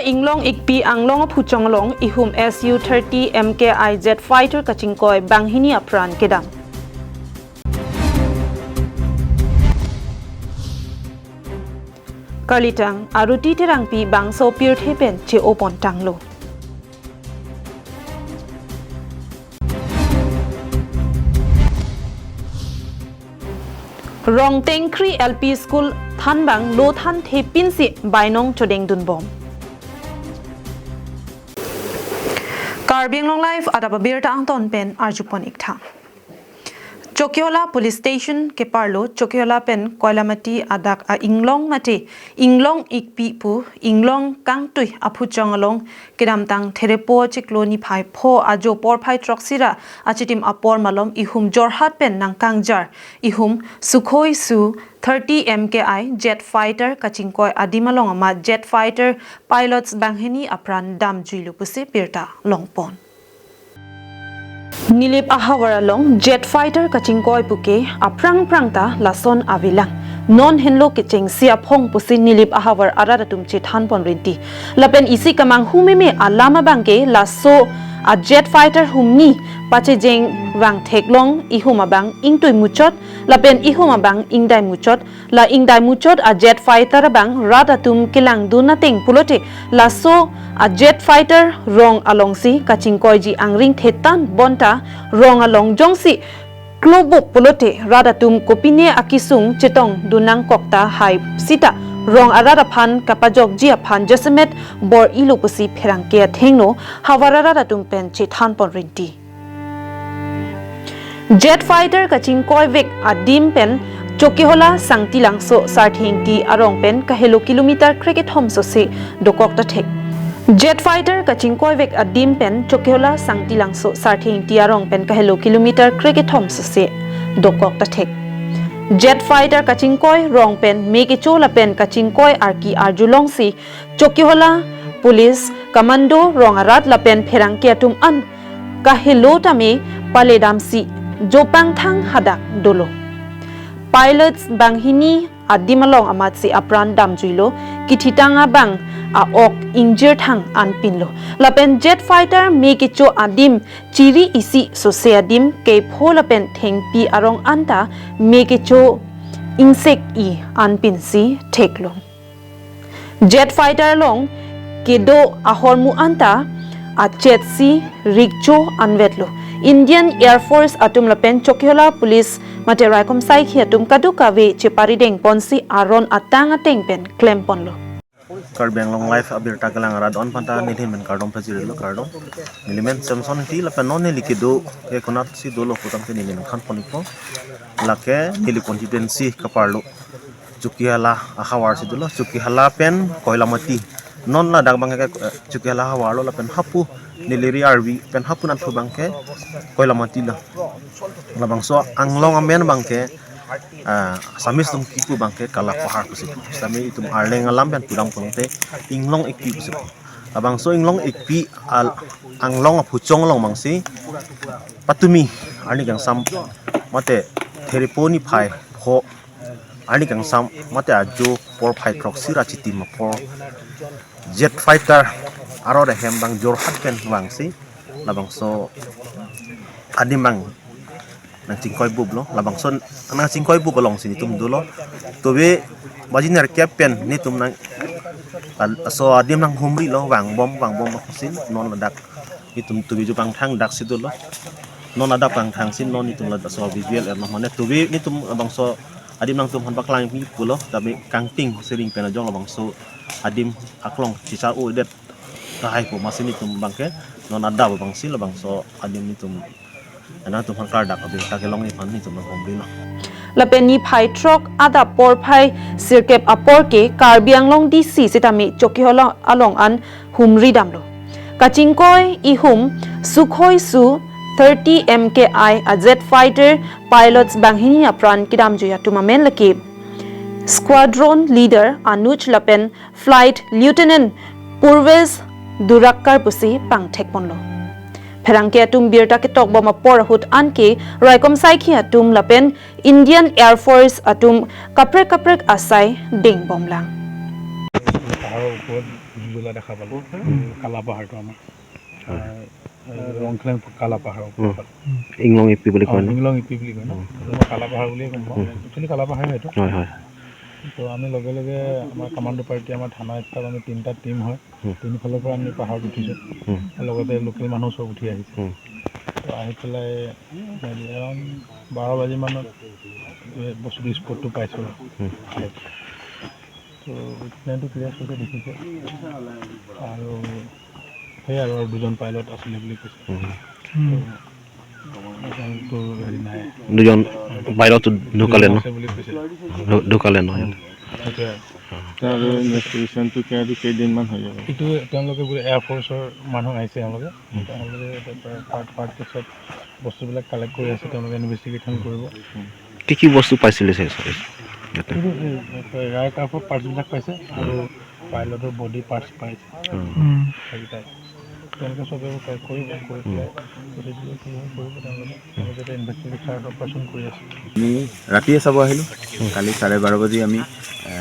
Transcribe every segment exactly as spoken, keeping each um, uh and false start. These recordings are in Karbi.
Inglong Ikpi Anglong aphuchong along ihum S U thirty M K I jet fighter kachingkoi banghini apran kedam. Karlitang Aruti Terangpi bangso pirthe pen che-opon tanglo. Rongtengkri L P School thanbang lo thanthe pinsi bainong chodengdunbom. Karbi Anglong Live adap abirta angton pen arjupon iktha. Chokihola Police Station keparlo Chokihola pen Koilamati adak a-inglong mate Inglong Ikpi pu inglong kangtui aphuchong along kedamtang Therepo chiklo niphai pho ajo porphai throksi ra achitim apor malom ihum Jorhat pen nangkangjar ihum Sukhoi Su thirty M K I jet fighter kachingkoi adim along amat jet fighter pilots banghini apran damjuilo pusi birta longpon. Nilip ahavar along jet fighter kachingkoi puke aphrang phrang ta lason avelang. Non henlo kechengsi aphong pusi Nilip ahavar arat atum chethanpon rinti. Lapen isi kamanghu meme alam abangke laso a jet fighter humni pachejeng vang theklong ihum abang ingtui muchot lapen ihum abang ingdai muchot. La ingdai muchot a jet fighter abang rat atum kelangdun ateng pulote laso a jet fighter rong alongsi kachingkoiji angring thetan bonta rong along jongsi klobup pulote rat atum kopine akisung chetongdun nangkok tahai sita rong arat aphan kapajokji aphan jasemet bor-ilo pusi pherangke athengno havar arat atum pen chethanpon rinti. Jet fighter kachingkoivek adim pen Chokihola Sangti Langso Sarthe Ingti arong pen kahelo kilometer krekethom sose dokok ta thek. Jet fighter kachingkoivek adim pen Chokihola Sangti Langso Sarthe Ingti arong pen kahelo kilometer krekethom sose dokok ta thek. Jet fighter kachingkoi rong pen me kecho lapen kachingkoi arki arjulongsi Chokihola Police Commando rong arat lapen pherangke atum an kahelo tame paledamsi jopangthang hadak dolo. Pilots banghini adim along amatsi apran damjuilo, kithitang abang a-ok ingjirthang anpinlo. Lapen jet fighter me kecho adim chiri isi sose adim kepho lapen thengpi arong anta me kecho ingsek-i anpinsi theklo. Jet fighter along kedo ahormu anta achetsi rikcho anvetlo. Indian Air Force atum lapen Chokihola Police mate raikom saikhi atum kadokave cheparidengponsi aron atang ateng pen klemponlo. Karbi Anglong Live abirta kelang arat on aphanta nelimen kardom pajirlo, kardom. Nelimen Samson Ingti lapen non neli kedo ke konatsi dolo putangte nelimen thanpon ikpo. Lake neli constituency keparlo Chokihola ahavar si dolo, Chokihola pen Koilamati. Non ladak abangke, eh, Chokihola ahavarlo lapen hapu neli ri arvi pen hapu nangthu abangke Koilamati lo. Labangso anglong amen abangke, ah, Assamese atum kipu abangke Kalapahar pusi. Sami itum Arleng alam pen pudam pulote Inglong Ikpi pusi. Labangso Inglong Ikpi al anglong aphuchong along abangsi patumi arni kangsam mate Therepo niphai pho arni kangsam mate ajo porphai throksi ra achitim apor jet fighter arore hem abang Jorhat pen vangsi labangso adim abang nangchingkoibuplo, labangso nangchingkoibup alongsi netum dolo. Tobe baji nerkep pen netum nang laso adim nanghumrilo vangbom vangbom akosin non ladak netum tobe jopangthang daksi dolo. Non adap kangthangsi non netum laso visual erlo mane tobe netum labangso adim nangtum aphan paklang pi pulo, tapi kangting sering pen ajong labangso adim aklong chichar-o det kahai pu amatsi netum abangke non adap abangsi labangso adim netum nangtum aphan klardak abirta kelongji aphan netum nanghumrilo. Lapen niphai throk adap porphai sirkep apor ke Karbi Anglong D C sitame Chokihola along an humri damlo. Kachingkoi ihum Sukhoi Su thirty M K I a jet fighter pilots banghini apran kedamjui atum amen lake Squadron Leader Anuj lapen Flight Lieutenant Purvesh Durakkar pusi pangthekponlo. Pherangke atum birta ketokbom apor ahut anke raikom saikhi atum lapen Indian Air Force atum kaprek kaprek asai dengbomlang. যোলা দেখা পালো। কালাপাহাৰটো আমাৰ। হয়। আহ, এই ৰংখেলেং কালাপাহাৰৰ উম। ওপৰত। ইংলং ইপি বুলি অ, কয় ন? ইংলং ইপি বুলি কয় ন? উম। মই কালাপাহাৰ বুলিয়ে ক'ম। উম। একচুৱেলি কালাপাহাৰে এইটো। হয়, হয়। তো আমি লগে লগে আমাৰ কমাণ্ডো পাৰ্টি, আমাৰ থানা ষ্টাফ, আমি তিনিটা টিম হয়। উম। তিনিফালৰ পৰা আমি পাহাৰত উঠিছোঁ। উম। লগতে লোকেল মানুহ চব উঠি আহিছে। উম। তো আহি পেলাই এৰাউণ্ড বাৰ বাজি মানত এই বস্তুটো স্পটটো পাইছোঁ। উম। তো প্লেনটো ক্লিয়াৰ কৰিছে দেখিছে। আৰু সেই আৰু, আৰু দুজন পাইলট আছিলে বুলি কৈছে। উম। তো হেৰি নাই। দুজন পাইলট ঢুকালে ন? আছে বুলি কৈছে। ঢু-, ঢুকালে ন ইয়াত? সেইটোৱে। তাৰ ইনভেষ্টিগেশ্যনটো কেইদিনমান হৈ যাব? এইটো তেওঁলোকে বোলে এয়াৰফ'ৰ্চৰ মানুহ আহিছে তেওঁলোকে। তেওঁলোকে পাৰ্ট পাৰ্ট পিছত বস্তুবিলাক কালেক্ট কৰি আছে, তেওঁলোকে ইনভেষ্টিগেশ্যন কৰিব। কি কি বস্তু পাইছিলে ছাৰ, ছাৰ ইয়াতে? এইটো, এ, এ, এয়াৰক্ৰাফ্টৰ পাৰ্টছবিলাক পাইছে আৰু পাইলটৰ বডি পাৰ্টছ পাইছে। উম। উম। সেইকেইটাই। তেওঁলোকে চবে কালেক্ট কৰিব, কৰি পেলাই প্ৰচিডিউৰ কি হয় কৰিব তেওঁলোকে। তেওঁলোকে এতিয়া ইনভেষ্টিগেশ্যন অপাৰেশ্যন কৰি আছে। আমি ৰাতিয়ে চাব আহিলোঁ। কালি চাৰে বাৰ বাজি আমি, এ,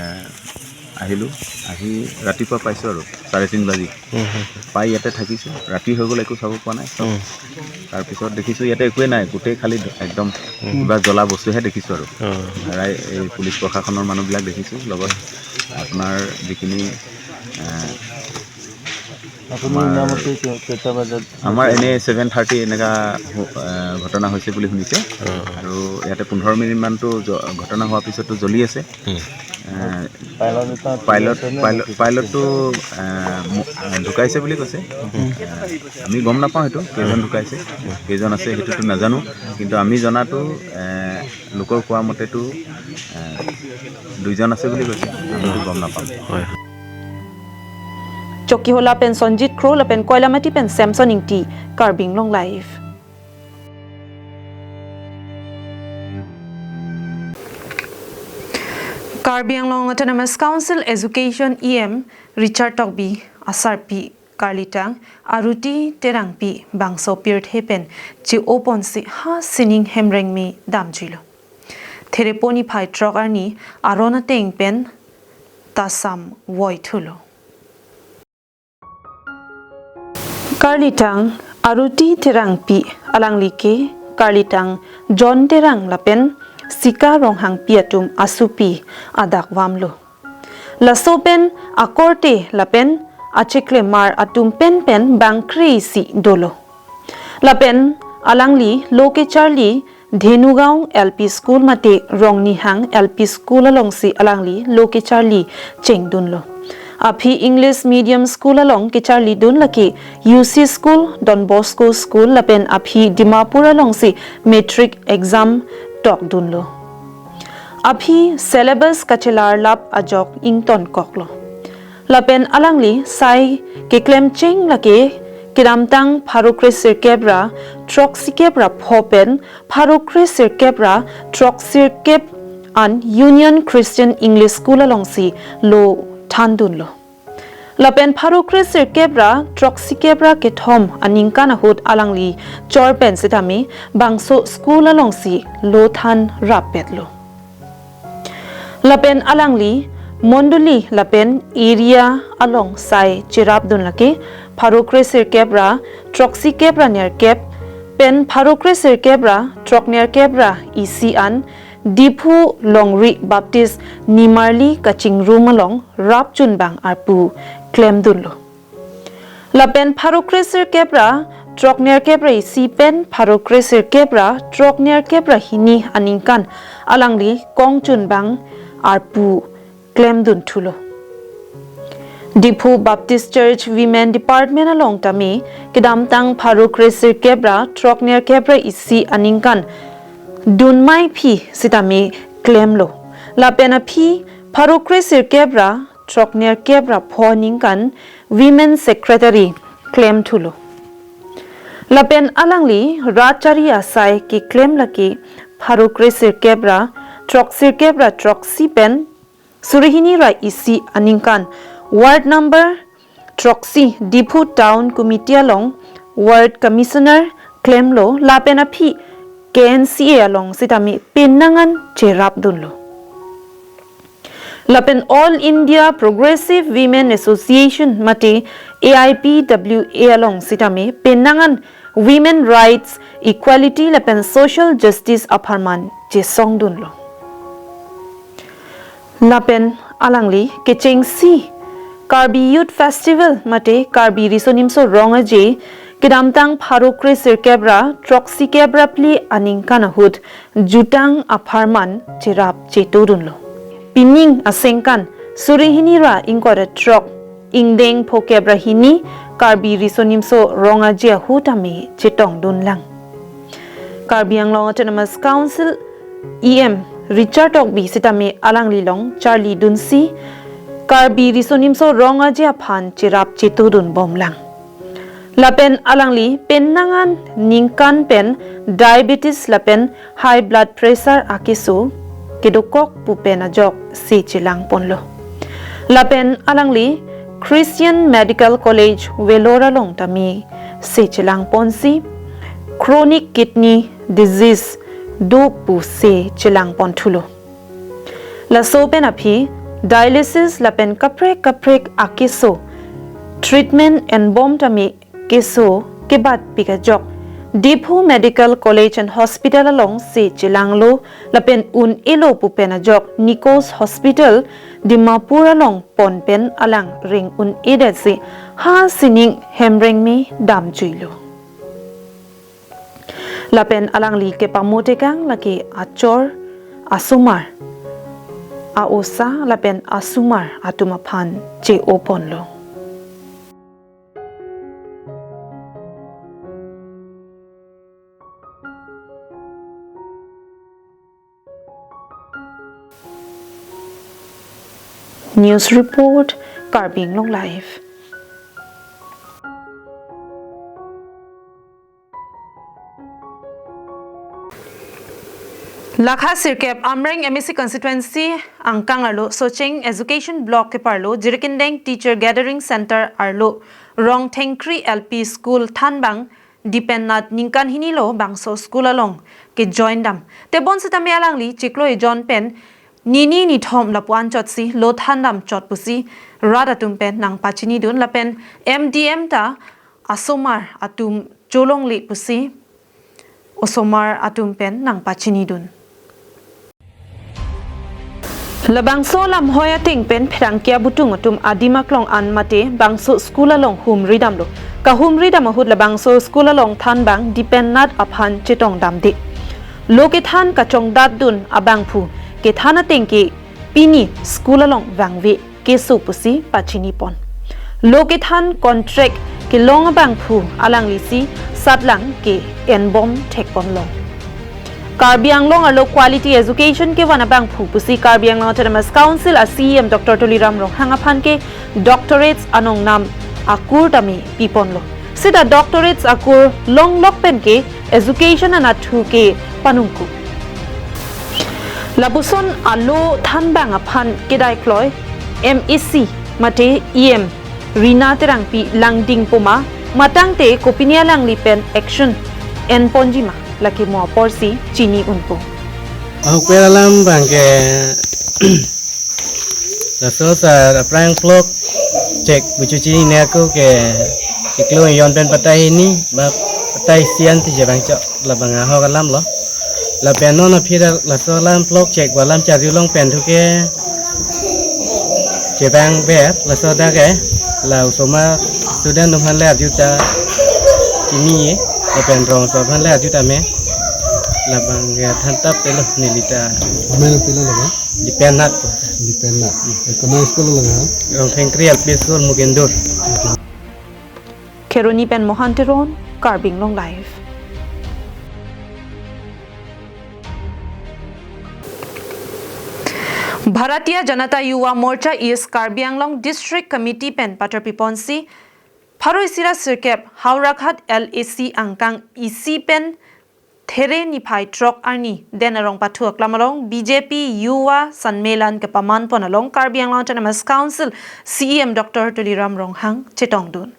আহিলোঁ। আহি ৰাতিপুৱা পাইছোঁ আৰু চাৰে তিনি বাজি। উম, হুম। পাই ইয়াতে থাকিছোঁ। ৰাতি হৈ গ'ল, একো চাব পোৱা নাই। উম। তাৰপিছত দেখিছোঁ ইয়াতে একোৱে নাই, গোটেই খালি একদম উম। কিবা জ্বলা বস্তুহে দেখিছোঁ আৰু। অ। ধৰাই এই পুলিচ প্ৰশাসনৰ মানুহবিলাক দেখিছোঁ, লগত আপোনাৰ যিখিনি, এ, আপুনি আমাৰ শুনা মতে কে-, কেইটা বজাত? আমাৰ এনে ছেভেন থাৰ্টি এনেকা হো-, এ, ঘটনা হৈছে বুলি শুনিছে। অ। আৰু ইয়াতে পোন্ধৰ মিনিটমানতো জ-, ঘটনা হোৱাৰ পিছতো জ্বলি আছে। উম। এ, পাইলট এটা পাইলট, আছে নে? পাইলট, পাইলটটো, এ, ম-, এ, ঢুকাইছে বুলি কৈছে। উম। এ, আমি গম নাপাওঁ সেইটো, কেইজন ঢুকাইছে, কেইজন আছে সেইটোতো নাজানো। কিন্তু আমি জনাতো, এ, লোকৰ কোৱা মতেতো, এ, দুইজন আছে বুলি কৈছে, আমিতো গম নাপাম। হয়। Chokihola pen Sonjit Kro lapen Koilamati pen Samson Ingti, Karbi Anglong Live. Karbi Anglong Autonomous Council Education E M Richard Tokbi asarpi karlitang Aruti Terangpi bangso pirthe pen che-oponsi ha sining hemrengme damjuilo. Thereponi phai throk arni aron ateng pen tasam voithulo. Karlitang Aruti Terangpi, alangli ke karlitang John Terang lapen Sika Ronghangpi atum asopi adak vamlo. Laso pen akorte lapen achiklemar atum penpen bang kre-isi dolo. Lapen alangli lo kecharli Dhenugaon L P School mate Rongnihang L P School alongsi alangli lo kecharli chengdunlo. Aphi English Medium School along kecharlidun lake U C School, Don Bosco School lapen aphi Dimapur alongsi matric exam tokdunlo. Aphi syllabus kachelarlap ajok ingtonkoklo. Lapen alangli sai keklemcheng lake kedamtang pharo kre sirkep ra throksikep ra pho pen pharo kre sirkep ra throksirkep an Union Christian English School alongsi lo thandunlo. Lapen pharo kre sirkep ra throksikep ra kethom aningkan ahut alangli chor pen sitame bangso school alongsi lo than rappetlo. Lapen alangli mondoli lapen area along sai cherapdun lake pharo kre sirkep ra throksikep ra nerkep pen pharo kre sirkep ra throknerkep ra isi an Diphu Longri Baptist Nimarli kachingrum along rapchunbang arpu klemdunlo. Lapen pharo kre sirkep ra throknerkep ra isi pen pharo kre sirkep ra throknerkep ra hini aningkan alangli kongchunbang arpu klemdunthulo. Diphu Baptist Church Women Department along tame kedamtang pharo kre sirkep ra throknerkep ra isi aningkan dunmai phi sitame klemlo. Lapen aphi pharo kre sirkep ra throknerkep ra pho aningkan Women Secretary klemthulo. Lapen alangli rat chari asai keklem lake pharo kre sirkep ra throksirkep ra throksi pen suri hini ra isi aningkan Ward number throksi Diphu Town Committee along Ward Commissioner klemlo lapen aphi K N C A along sitame penang an cherapdunlo. Lapen All India Progressive Women Association mate A I P W A along sitame penang an women rights, equality lapen social justice apharman chesongdunlo. Lapen alangli kechengsi Karbi Youth Festival mate Karbi Riso Nimso Rong Aje kedamtang pharo kre sirkep ra throksi kep ra phli aningkan ahut jutang apharman cherap chetodunlo. Pining asengkan suri hini ra ingkoi ra throk ingdeng phokep ra hini Karbi Riso Nimso Rong Aje ahut tame chetongdunlang. Karbi Anglong Autonomous Council E M Richard Tokbi sitame alangli long charlidunsi Karbi Riso Nimso Rong Aje aphan cherap chetodunbomlang. Lapen alangli penang an ningkan pen diabetes lapen high blood pressure akeso kedokok pu pen ajok se chelangponlo. Lapen alangli Christian Medical College Vellore along tame se chelangponsi chronic kidney disease do pu se chelangponthulo. Laso pen aphi dialysis lapen kaprek kaprek akeso treatment enbom tame keso kebatpik ajok Diphu Medical College and Hospital along se chelanglo lapen un-elo pu pen ajok Nikos Hospital Dimapur along pon pen alang reng un-edetsi ha sining hemreng me damjuilo. Lapen alangli kepamo tekang lake achor, asomar, a-osa lapen asomar atum aphan che-oponlo. News report, Karbi Anglong Live. Lakha sirkep Amreng M A C constituency angkang arlo Socheng Education Block keparlo Jirikindeng Teacher Gathering Center arlo Rongthengkri L P School thanbang Dipennat ningkan hini lo bangso school along kejoin dam. Tebon sitame alangli chiklo ejon pen nini nithom lapu-an chotsi lo thandam chot pusi rat atum pen nangpachinidun lapen M D M ta asomar atum cholongle pusi osomar atum pen nangpachinidun. Labangso lamhoi ateng pen pherangke abutung atum adim aklong an mate bangso school along humridamlo. Kahumridam ahut labangso school along thanbang Dipennat aphan chetongdamde. Lo kethan kachongdatdun abangphu kethan ateng ke pini school along vangve keso pusi pachinipon. Lo kethan contract kelong abangphu alanglisi satlang ke-enbom thekponlong. Karbi Anglong arlo quality education kevan abangphu pusi Karbi Anglong Autonomous Council a C E M Doctor Tuliram Ronghang aphan ke doctorates anongnam akur tame piponlo. Seta doctorates akur longlok pen ke education anatthu ke panungku. Lapuson alo thanbang aphan kedaikloi M A C mate E M Rina Terangpi langding poma matangte kopine alangli pen action enponjima lake mo aporsi chini unpo. Ahokpet alam abang ke laso sar aphrang clock check buchu chinine ako ke chiklo ejon pen patai hini ba patai isi an ti je bang chok labang ahok alam lo. Lapen non aphi laso alam clock check ba alam charju along pen thu ke chevang ber laso dak ke la osomar student atum aphan le arju ta chini ye lapen rong so aphan le arju tame labang ke thantap telo neli ta. Amen pilo labang? Dipennat. Dipennat. Kono school labang ha? Rongthengkri L P School Mukindur. Kheroni pen Mohan Teron, Karbi Anglong Live. Bharatiya Janata Yuva Morcha East Karbi Anglong District Committee pen patar piponsi pharo isi ra sirkep Howraghat L A C angkang isi pen there niphai throk arni Den Arong Pathu Aklam along B J P Yuva Sanmelan kepamanpon along Karbi Anglong Autonomous Council C E M Doctor Tuliram Ronghang chetongdun.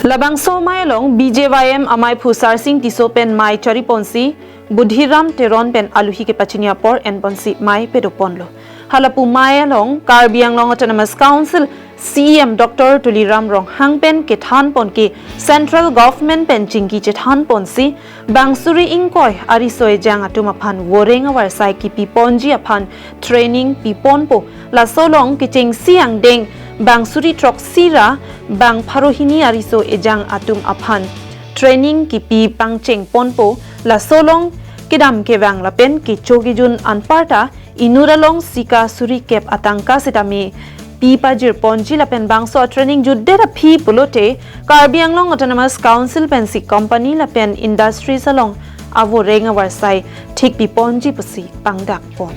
Labangso amei along B J Y M amaiphu Sarsing Tisso pen mei chariponsi Budhiram Teron pen aluhi kepachini apor enponsi mei pedoponlo. Halapu mei along Karbi Anglong Autonomous Council C E M Doctor Tuliram Ronghang pen kethanpon ke Central Government pen chingki chethanponsi bang suri ingkoi ariso ejang atum aphan voreng avarsai kipiponji aphan training piponpo. Laso along kechengsi angdeng bang suri throksi ra bang pharo hini ariso ejang atum aphan training kipi pangchengponpo. Laso along kedam kevang lapen kecho kejun anparta inut along sika suri kep atangka sitame pi pajirponji lapen bangso a training jutdet aphi pulote Karbi Anglong Autonomous Council pensi company lapen industries along avoreng avarsai thik piponji pusi pangdakpon.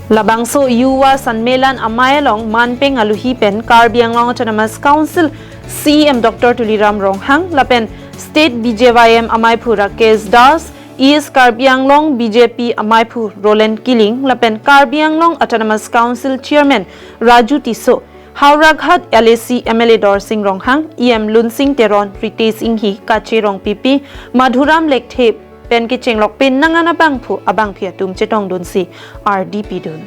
Labangso Yuva Sanmelan amei along manpeng aluhi pen Karbi Anglong Autonomous Council C E M Doctor Tuliram Ronghang lapen State B J Y M amaiphu Rakesh Das, East Karbi Anglong B J P amaiphu Roland Killing lapen Karbi Anglong Autonomous Council Chairman Raju Tisso, Howraghat L A C M L A Dorsing Ronghang, E M Lunsing Teron, Ritesh Enghi, Kache Rongpipi, Madhuram Lekthe pen kechenglok penang an abangphu abangphi atum chetongdunsi ardi pidun.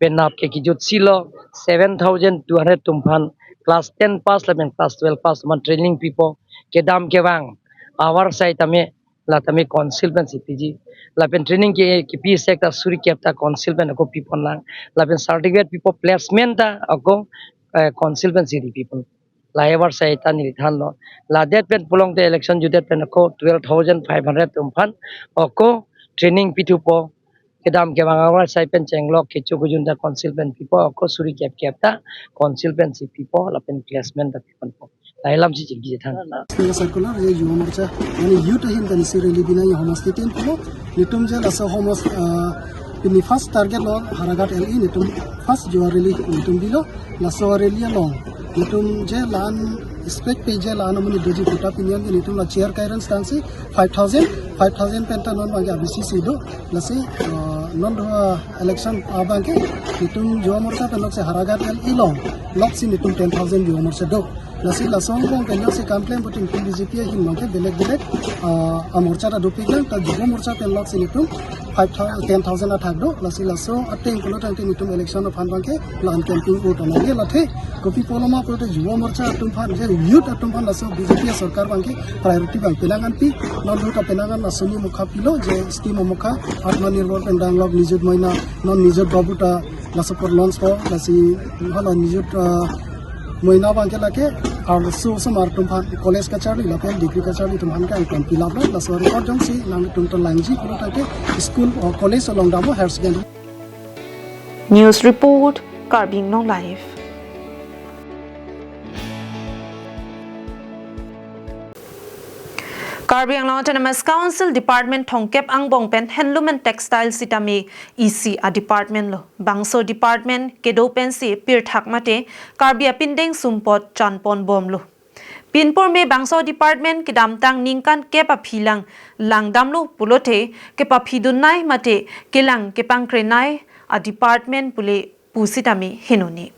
Penap ke kejut silo seven thousand two hundred atum aphan class ten pass lapen class twelve pass atum aphan training pipo, kedam kevang avarsai tame la tame council pensi piji. Lapen training ke kipi sek ta suri kep ta council pen ako piponlang. Lapen certificate pipo, placement ta ako, eh, council pensi ri pipon. La avarsai ta neli thanlo. Ladet pen pulote election jutdet pen ako twelve thousand five hundred atum aphan ako training pithupo. Kedam kevang avarsai pen chenglok kecho kejun ta council pen pipo, ako suri kep kep ta council pensi pipo lapen placement ta piponpo. Lahai alamsi chingki chethan. Punya circular je Yuva Morcha, mane youth ahin kansi rally binai ahomasti tin pulo, netum je laso homos, ah, pini first target lo Howraghat L E, netum first Yuva rally netum bilo, laso rally along netum je la-an expect pe je la-an amonit doji puta pini an netum la chair kairan stangsi five thousand, five thousand pen ta non abangke abisi si do, lasi, ah, non do, ah, election abangke netum Yuva Morcha pen loksi Howraghat L E along loksi netum ten thousand Yuva Morcha do. Lasi laso angbong pen loksi complain putin pin B J P ahin abangke belek belek, ah, amorcha ta dopiklang, ta Yuva Morcha pen loksi netum five thousand, ten thousand athak do. Lasi laso ateng pulo tangte netum election aphan abangke la-an campaign vote anong ye lathe. Kopi pulo ma pulote Yuva Morcha atum aphan, je youth atum aphan laso B J P sorkar abangke priority abang penang an pi, non do ta penang an asoni mukha pilo, je scheme mukha, Atmanirbhar pen danglok, Nijut Moina, non Nijut Babu ta laso apor launch ko, lasi hala Nijut, ah, Moina abangke lake, arloso osomar atum aphan college kacharli lapen degree kacharli atum aphan ke angkon pilap lo, laso record jongsi nangtum ta langji pulo tangte school or college along damlo, higher secondary. News report, Karbi Anglong Live. Karbi Anglong Autonomous Council Department thomkep angbong pen Handloom and Textile sitame isi a department lo. Bangso department kedo pensi pirthak mate Karbi apindeng sumpot chanponbomlo. Pinpur me bangso department kedamtang ningkan kep aphi lang langdamlo pulote kepaphidun nai mate kelang kepangkre nai a department pule pusitame henone.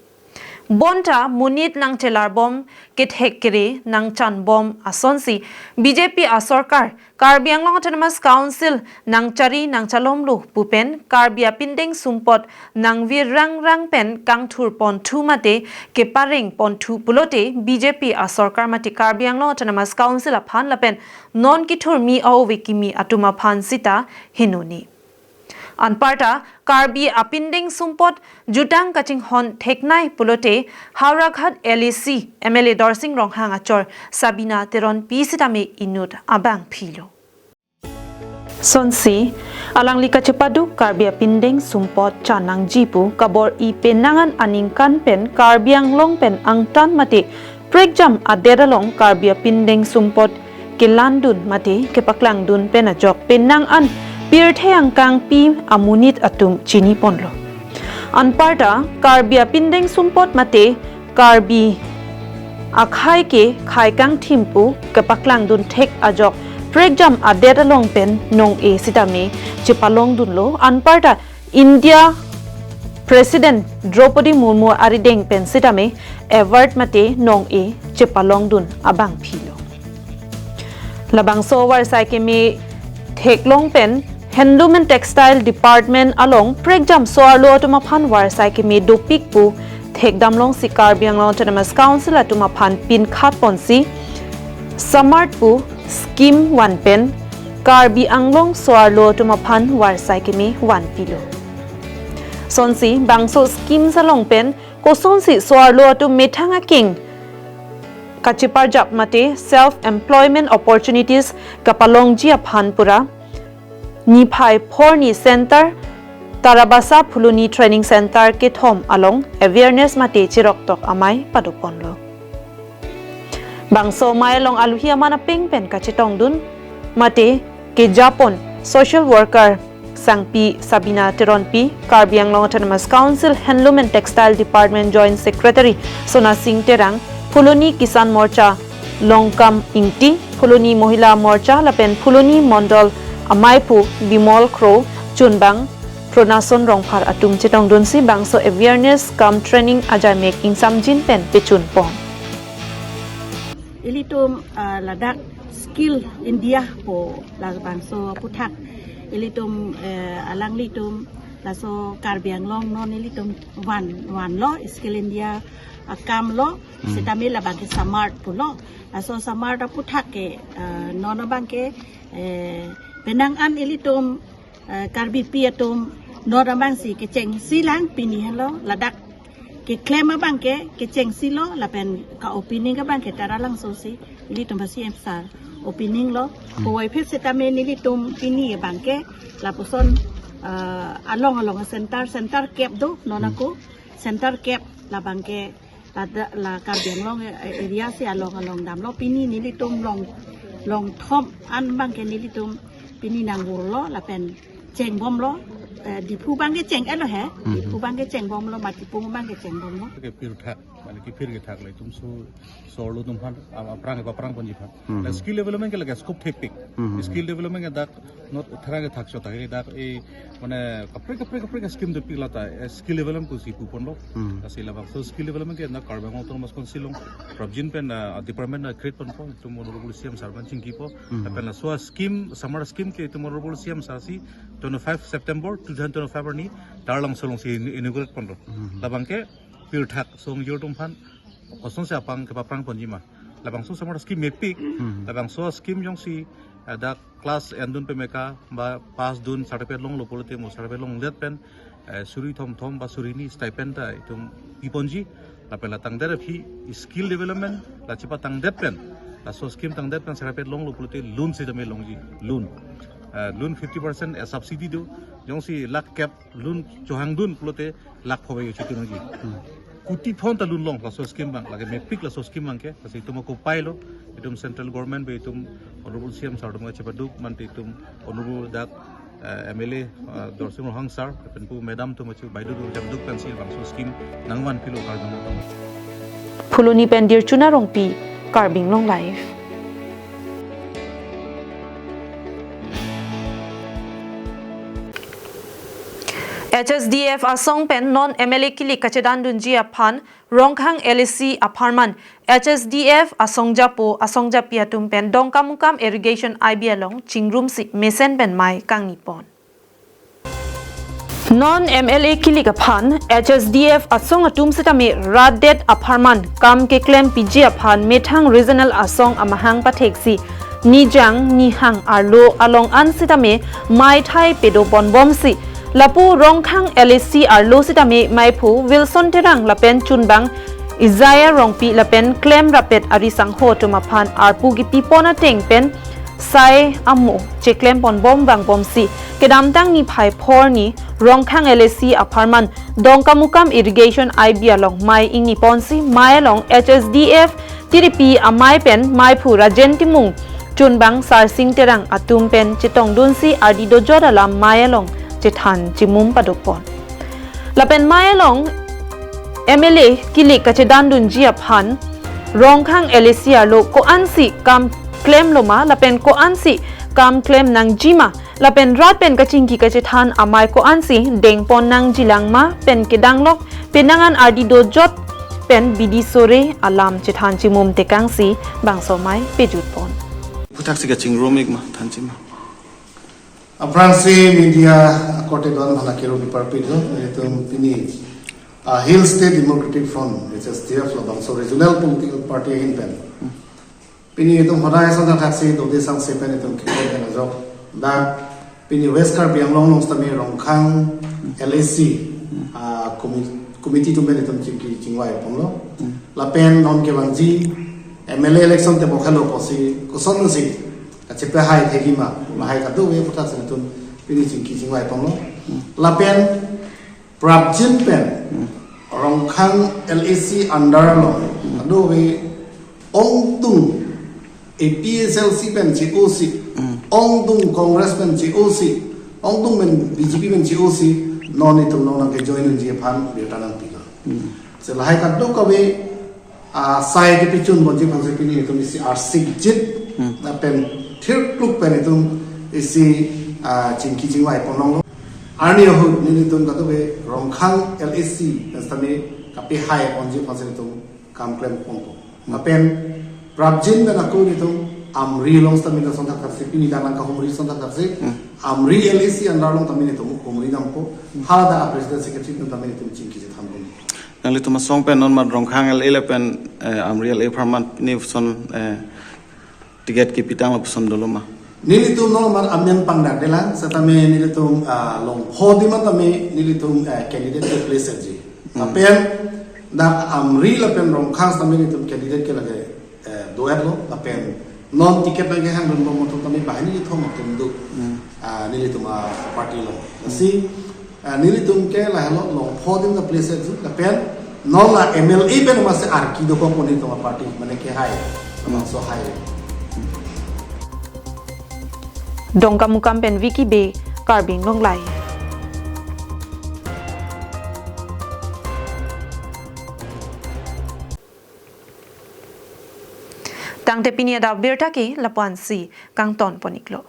Bonta monit nangchelarbom, kethek kere nangchanbom asonsi B J P asorkar Karbi Anglong Autonomous Council nangchari nangchalomlo pu pen Karbi apindeng sumpot nangvir rangrang pen kangthurponthu mate keparengponthu pulote B J P asorkar mate Karbi Anglong Autonomous Council aphan lapen non kethurmi a-ove kimi atum aphan sita henone. Anparta Karbi apindeng sumpot jutang kachinghon theknai pulote Howraghat L A C M L A Dorsing Ronghang achor Sabina Teronpi sitame inut abangphilo. Sonsi alangli kachepaduk Karbi apindeng sumpot chanangji pu kabor-i penang an aningkan pen Karbi Anglong pen angtan mate prekjam adet along Karbi apindeng sumpot kelandun mate kepaklangdun pen ajok penang an pirthe angkangpi amonit atum chiniponlo. Anparta Karbi apindeng sumpot mate Karbi akhei ke khei kangthim pu kepaklangdun thek ajok prekjam adet along pen nong-e sitame chepalongdunlo. Anparta India President Droupadi Murmu arideng pen sitame award mate nong-e chepalongdun abangphi lo. Labangso varsai keme theklong pen Handloom and Textile Department along prekjam so-arlo atum aphan varsai keme dopik pu thekdamlongsi Karbi Anglong Autonomous Council atum aphan pinkhat ponsi SAMART pu scheme van pen Karbi Anglong so-arlo atum aphan varsai keme vanpilo. Sonsi bangso schemes along pen kosonsi so-arlo atum methang akeng kacheparjap mate self employment opportunities kapalongji aphan pura niphai phor ni center Tarabasa Phuloni Training Center kethom along awareness mate cheroktok amei padoponlo. Bangso amei along aluhi aman apeng pen kachetongdun mate kejapon social worker Sangpi Sabina Teronpi, Karbi Anglong Autonomous Council Handloom and Textile Department Joint Secretary Sona Sing Terang, Phuloni Kisan Morcha Longkam Ingti, Phuloni Mohila Morcha lapen Phuloni Mondol ameiphu Bimol Kro, chunbang Pronason Rongphar atum chetongdunsi bangso awareness cum training ajaimek ingsamjin pen pechunpon. Ilitum, ah, ladak Skill India pu labangso aputhak ilitum, eh, alanglitum laso Karbi Anglong non ilitum van, vanlo Skill India akam lo, hmm, sitame labangke SAMART pulo. Laso SAMART aputhak ke, eh, non abangke, eh, penang an ilitum, eh, Karbipi atum non abangsi kechengsi lang pini henlo, ladak keklem abangke kechengsi lo lapen ka-opening abangke Taralangso si ilitum ba C M sir opening lo. Hmm. Puvoiphit sitame nelitum pini abangke lapuson, eh, along along center, center kep do non, hmm, ako center kep labangke lada, la Karbi Anglong, eh, area si along along damlo. Pini nelitum long, longthom an abangke nelitum pini nangvurlo lapen chengbomlo, eh, Diphu abangke cheng-etlo he, hmm, Diphu abangke chengbomlo, Matipung abangke chengbomlo. Ke pirthak, mane ke pir kethak le itum so, so-arlo atum aphan, a-, aphrang, aphrang ponji aphan. Hmm. La skill development ke lake scope thepik. Hmm. Skill development ke dak not therang kethak chot ke dak e, mane kaprek kaprek kaprek scheme dopik lata, eh, skill development pusi puponlo. Hmm. Lasi labangso skill development ke na Karbi Anglong Autonomous Council along prapjin pen, ah, department na create ponpo, itum Honorable C M sir aphan chingkipo. Hmm. Lapen laso scheme, SAMART scheme ke itum Honorable C M sir si twenty-five September two thousand twenty-five arni Taralangso alongsi in-, inaugurate ponlo. Hmm. Labangke pirthak so-arlo atum aphan kosonsi aphrang kepaphrang ponji ma. Labangso SAMART scheme mepik, hmm, labangso scheme jongsi, eh, dak class endun pemeka ba pass dun certificate longlo pulote mo certificate longdet pen, eh, suri thomthom ba suri hini stipend ta itum piponji, lapen la tangdet aphi skill development la chepatangdet pen, laso scheme tangdet pen certificate longlo pulote loan sitame longji, loan. Eh, loan fifty percent, eh, subsidy do, jongsi lakh kep loan chohangdun pulote lakh pho bai chitu nangji. Hmm. Kuti phonta loan long laso scheme abang, lake mepik laso scheme abangke, lasi itum ako pailo, itum central government bai itum Honorable C M sir atum kachepaduk, mate itum Honorable dak, eh, M L A, eh, Dorsing Ronghang sir, lapen pu madam atum kache-, Baidu atum kachepaduk pensi labangso scheme nangvanpilo Karbi Anglong atum. Phuloni pen Dirchuna Rongpi, Karbi Anglong Live. H S D F asong pen non M L A kilik kachedandunji aphan Rongkhang L A C apharman H S D F asongjapo asongjapi atum pen Dongkamukam Irrigation I B along chingrumsi mesen pen mei kangnipon. Non M L A kilik aphan H S D F asong atum sitame rat det apharman kam keklempiji aphan methang regional asong amahang patheksi nijang nihang arlo along an sitame mei thai pedo ponbomsi lapu Rongkhang L A C arlo sitame meiphu Wilson Terang lapen chunbang Isaiah Rongpi lapen klem rapet ari sangho atum aphan arpu kipipon ateng pen sai amo cheklem ponbom vangbomsi kedamtang niphai phor ni Rongkhang L A C apharman Dongkamukam Irrigation I B along mei ingniponsi mei along H S D F tiripi amei pen meiphu Rajen Timung, chunbang Sarsing Terang atum pen chetongdunsi ardi dojot alam mei along chethan chimum padopon. Lapen mei along M L A kilik kachedandunji aphan Rongkhang L A C arlo ko-ansi kam klemloma lapen ko-ansi kam klem nangjima Lapen rat pen kachingki kachethan amei ko-ansi dengpon nangjilang ma pen kedanglok penang an ardi dojot pen bidi sore alam chethan chimum tekangsi bangso amei pejutpon. Puthaksi kachingrum ik ma, thanji ma. Aphrangsi media akorte don hala kero kiparpit lo, itum pini, ah, Hill State Democratic Front, H S D F labangso regional political party ahin pen. Pini itum hodai asonthak thaksi dode sangse pen itum kikoi pen ajok. Dak pini West Karbi Anglong along sitame Rongkhang L A C, ah, komi-, committee atum pen itum chingki chingvai ponlo. Lapen non kevangji M L A election te bokhalo pusi kosonsi kachepehai thekji ma, lahai kadokave puthaksi itum pini chingki chingvai ponlo. Lapen prapjin pen Rongkhang L A C under along kadokave ongdung A P H L C pen che-osi, ongdung Congress pen che-osi, ongdung pen B J P pen che-osi, non itum along nangkejoin unji aphan birta nangpilo. Se lahai kadokave, ah, sai kepechun ponji aphansi pini itum isi arsikjit, lapen thirkluk pen itum isi, ah, chingki chingvai ponlonglo. Arni ahut nelitum kadokave Rongkhang L A C pen sitame kapehai ponji aphansi itum kam klem ponpo. Lapen prapjin pen ako itum Amri along sitame asonthak thaksi pini dak nangkahumri asonthak thaksi. Amri L A C under along tame itum humri dampo. Hala dak a president secretary pen tame itum chingki chethan ponpo. Nanglitum asong pen non mat Rongkhang L A lapen, eh, Amri L A apharman pini puson, eh, ticket kepitanglo puson dolo ma? Nelitum non mat amen pangdakdelang, setame nelitum, ah, longpho adim an tame nelitum, eh, candidate keplace ji. Lapen dak Amri lapen Rongkhang sitame nelitum candidate ke lake, eh, do-etlo, lapen non ticket nangkehang dunbom atum tame banghini kethom atum do. Ah, nelitum a-party along. Lasi, ah, nelitum ke lahelo longpho adim keplace ji, lapen non la M L A pen masi arki dokok pu nelitum a-party mane kehai, labangso hai. Dongkamukam pen Vicky Bey, Karbi Anglong Live. Tangte pini adap birta ke lapu-ansi kangton pon iklo.